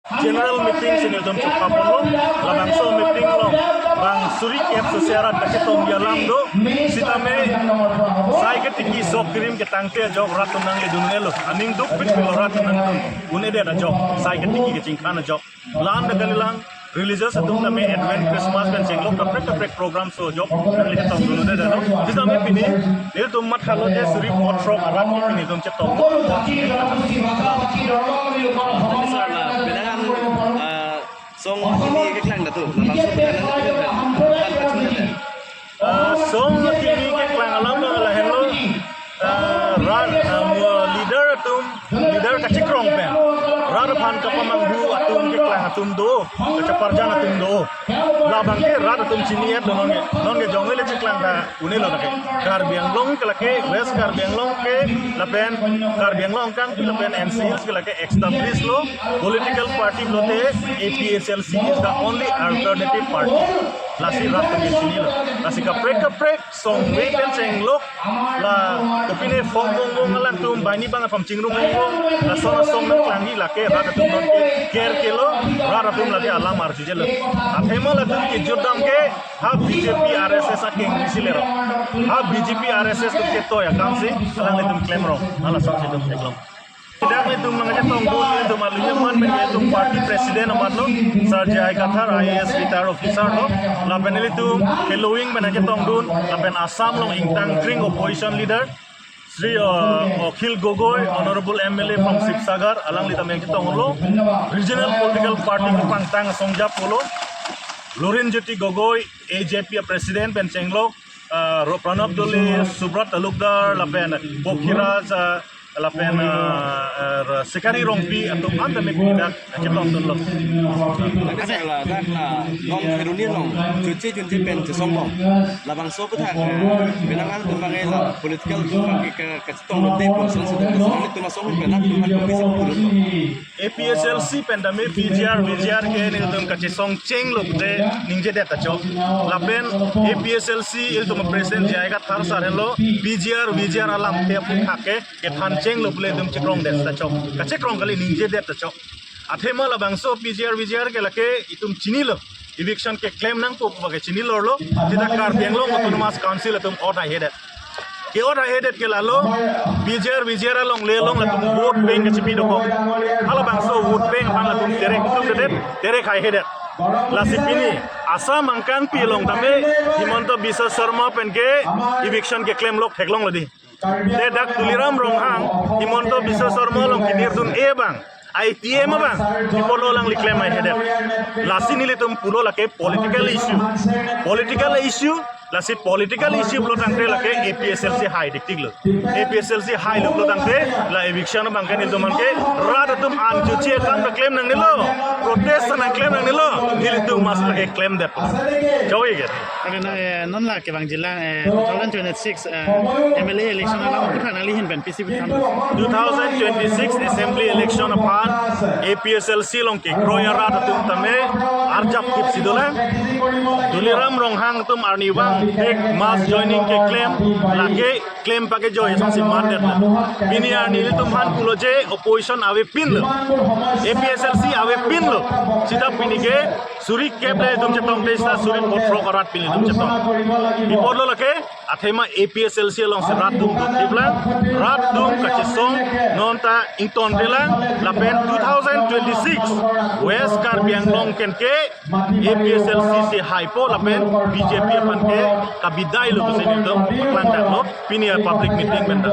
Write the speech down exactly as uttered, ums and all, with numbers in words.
General meeting si nelitum chukpapon lo, labangso meeting along bang suri kep sose arat kachetongji alam do, sitame sai ketiki sok kirim ketangte ajok rat atum nangledun un-elo, aning dukpik pilo rat atum nangledun un-edet ajok, sai ketiki kachingkhan ajok. La-an ta kalilang, religious atum tame Advent, Christmas pen chenglok kaprek kaprek program so ajok nangli chetongdun un-edet lo. Sitame pini nelitum mathalo je suri kep throk arat pini nelitum chetong. Sir, la penang an, ah, song kimi keklang ta do, labangso penang an, ah, song kimi keklang alam abang lahenlo, ah, rat, ah, mo leader atum, leader kachekrong pen rat aphan kapamanghu atum keklang atum do, kacheparjan atum do. Labang ke rat atum chini-et do nonke, nonke jongvek le cheklang ta un-elo lake. Karbi Anglong ke lake, West Karbi Anglong ke lapen Karbi Anglong kangpi lapen N C Hills ke lake establish lo, political party pulote A P H L C is the only alternative party. Lasi rat atum chinilo. Lasi kaprek kaprek song wek pen chenglok, la kopine phong bong bong alangtum banghini bang apam chingrum bong bong, lason asong nangklangji lake rat atum nonke ker kelo, rat atum lake alam arjujelo. Athema latum kejut dam ke ha B J P R S S akeng isi lero. Ha B J P R S S atum ketoi akam si alanglitum klemrong. Hala song si itum theklong. Dak nelitum nangchetongdun, nelitum aluya man pen nelitum party president amat lo, Sir J I Kathar, I A S retired officer lo, lapen nelitum Halloween pen nangchetongdun, lapen Assam along ingtangkring opposition leader, Shri, uh, Akhil Gogoi, Honorable M L A from Sivasagar, alangli tame nangchetonglo, regional political party kepangtang asong jap pulo, Lurinjyoti Gogoi, A J P president pen chenglok, uh, Ro-, Pranab Doley, Subrat Talukdar, lapen Pokhiraj, uh, lapen, uh, uh, Sikari Rongpi atum an tame pini dak chetongdunlo. Tapi sir, la dak la non Kheroni along chunche chunche pen chesong bom. Labangso aputhak, eh, penang an atum abang la political atum abang ke ke kachetong lo de ko song sudah kesong itu masong pen atum abang ke bisa turun. A P H L C pen tame P G R, V G R ke nelitum kachesong chenglo pute ningjedet ta chok. Lapen A P H L C ilitum president J I Kathar sir henlo, P G R, V G R alamthe aputhak ke kethan chenglo pule itum chekrongdet ta chok. Kachekrong kali, ningjedet ta chok. Athema labangso P G R, V G R ke lake itum chinilo. Eviction keklem nangpo pu ke chinilo lo. Sita Karbi Anglong Autonomous Council atum ot haihedet. Ke-ot haihedet ke lalo, P G R, V G R along le along latum vote bank kachipi dokok. Halabangso vote bank aphan latum terek tum dedet, terek haihedet. Lasi pini Assam angkangpi along tame Himanta Biswa Sarma pen ke eviction keklemlok theklonglo di. Te dak Tuliram Ronghang, Himanta Biswa Sarma along kenirdun-e abang, I T M abang, ipotlo alangli klem haihedet. Lasi nelitum pulo lake political issue. Political issue, lasi political issue pulo tangte lake A P H L C hai diktiklo. A P H L C hailo pulo tangte la eviction abang ke nelitum abang ke rat atum an chuchi akam ta klem nangnelo. Protest nangklem nangnelo. Nelitum mas lake klemdet. Choi ke. Oke, na, eh, non la kevang jilang, eh, two thousand twenty-six, eh, M L A election alam aputhak nangli ahin pen pisi pu than. Two thousand twenty-six assembly election aphan A P H L C along kekroi arat atum tame arjap kip si dolang. Tuliram Ronghang atum arnivang thek mass joining keklem lake klem pakejoi asonsi mandet. Pini arni ilitum aphan pulo je opposition avepinlo. A P H L C avepinlo. Sita pini ke suri kep le itum chetong te sita suri kep throk arat pini itum chetong. Ipotlo lake athema A P H L C alongsi rat atum dukthip lang, rat atum kachesong non ta ingtonte lang, lapen two thousand twenty-six West Karbi Anglong pen ke A P H L C si haipo lapen B J P aphan ke kabidailo pusi nelitum klangdaklo pini a-public meeting pen ta.